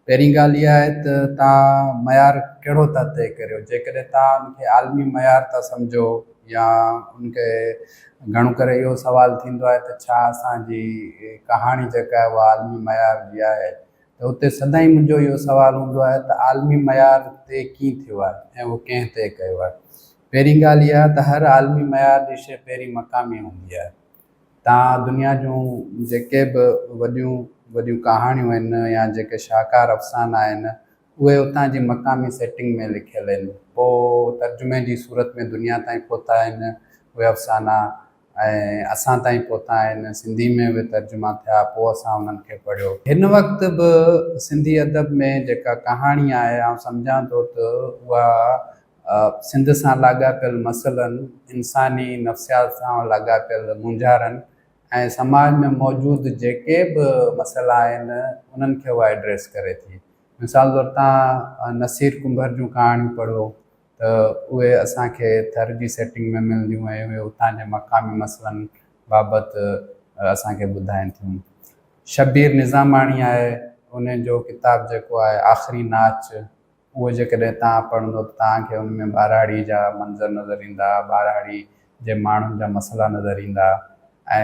پهرين ڳالهه اها آهي ته توهان معيار ڪهڙو ٿا طئي ڪريو؟ جيڪڏهن توهان ان کي عالمي معيار ٿا سمجهو يا ان کي گهڻو ڪري اهو سوال ٿيندو آهي ته ڇا اسان جي ڪهاڻي جيڪا آهي اها عالمي معيار جي آهي ته اتي سدائين منهنجو اهو سوال هوندو آهي ته عالمي معيار طئي ڪيئن ٿيو آهي ۽ اهو ڪنهن طئي ڪيو آهي؟ پهرين ڳالهه اها ته هر عالمي معيار جي شيء پهرين مقامي هوندي آهي. تان دنيا جون جيڪي به وڏيون وڏيون ڪهاڻيون آهن يا جيڪي شاهڪار افسانا آهن، اهي اتان جي مقامي سيٽنگ ۾ لکيل آهن. پوء ترجمي جي صورت ۾ دنيا تائين پهتا آهن اهي افسانا ۽ اسان تائين پهتا آهن، سنڌي ۾ اهي ترجما ٿيا، پوء اسان انهن کي پڙهيو. هن وقت به سنڌي ادب ۾ جيڪا ڪهاڻي آهي، آئون سمجهان ٿو ته اها سنڌ سان لاڳاپيل مسئلن، انساني نفسيات سان لاڳاپيل مونجهارن ۽ سماج ۾ موجود جيڪي به مسئلا آهن انهن کي اها ايڊريس ڪري ٿي. مثال طور توهان نصير ڪنڀر جون ڪهاڻيون پڙهو ته اهي اسان کي ٿر جي سيٽنگ ۾ ملنديون ۽ اهي اتان جي مقامي مسئلن بابت اسان کي ٻڌائين ٿيون. شبير نظاماڻي آهي ان جو ڪتاب جيڪو آهي آخري ناچ اهو جيڪڏهن توهان پڙهندو ته توهان کي ان ۾ ٻهراڙي جا منظر نظر ايندا، ٻهراڙي جي ماڻهن جا مسئلا نظر ايندا ۽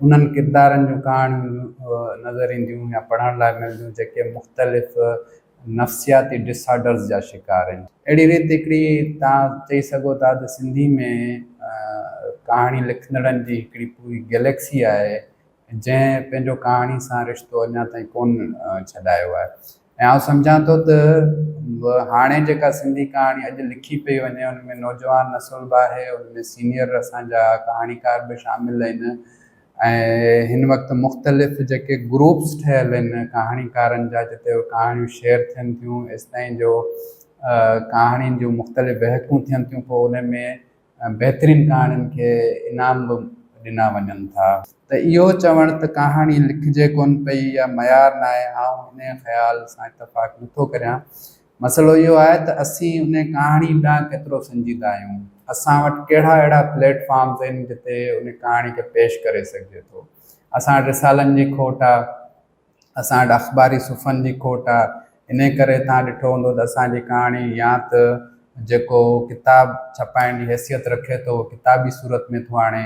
انهن ڪردارن جون ڪهاڻيون نظر اينديون يا پڙهڻ لاء ملنديون جيڪي مختلف نفسياتي ڊس آرڊرز جا شڪار آهن. اهڙي ريت هڪڙي توهان چئي سگهو ٿا ته سنڌي ۾ ڪهاڻي لکندڙن جي هڪڙي پوري گئليڪسي آهي جنهن پنهنجو ڪهاڻي سان رشتو اڃا تائين ڪونه ڇڏايو آهي ۽ آئون سمجهان ٿو ته هاڻي جيڪا سنڌي ڪهاڻي اڄ لکي پئي وڃي ان ۾ نوجوان نسل به آهي ان ۾ سينيئر اسان جا ڪهاڻيڪار به شامل آهن ۽ هن وقت مختلف جيڪي گروپس ٺهيل آهن ڪهاڻيڪارن جا جتي اهي ڪهاڻيون شيئر ٿين ٿيون ايستائين جو ڪهاڻين جون مختلف ويهڪون ٿين ٿيون پوء ان ۾ بهترين ڪهاڻين کي انعام به ڏنا وڃن ٿا. ته اهو چوڻ ته ڪهاڻي لکجي ڪونه پئي يا معيار ناهي آئون انهيء خيال سان اتفاق نٿو ڪريان. مسئلو اهو آهي ته اسين انهيء ڪهاڻي ڏانهن ڪيترو سنجيده آهيون. اسان وٽ ڪهڙا اهڙا پليٽ فارمز آهن جتي ان ڪهاڻي کي پيش ڪري سگهجي ٿو. اسان وٽ رسالن جي کوٽ آهي. اسان وٽ اخباري صفحن جي کوٽ آ، انهي ڪري توهان ڏٺو هوندو ته اسان جي ڪهاڻي يا ته جيڪو ڪتاب ڇپائڻ جي حيثيت رکي ٿو اهو ڪتابي صورت ۾ ٿو آڻي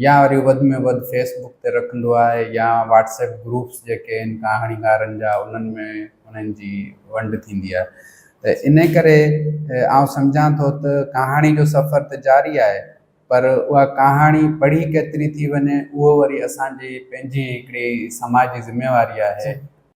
يا وري وڌ ۾ وڌ فيس بڪ تي رکندو آهي يا واٽس ايپ گروپس جيڪي آهن ڪهاڻيڪارن جا انهن ۾ انهن جي ونڊ ٿيندي آهي ته انهي ڪري آئون سمجهان ٿو ته ڪهاڻي جو سفر ته جاري آهي پر اها ڪهاڻي پڙهي ڪيتري ٿي وڃي اهو وري اسان جي پنهنجي هڪڙي سماجي ذميواري آهي.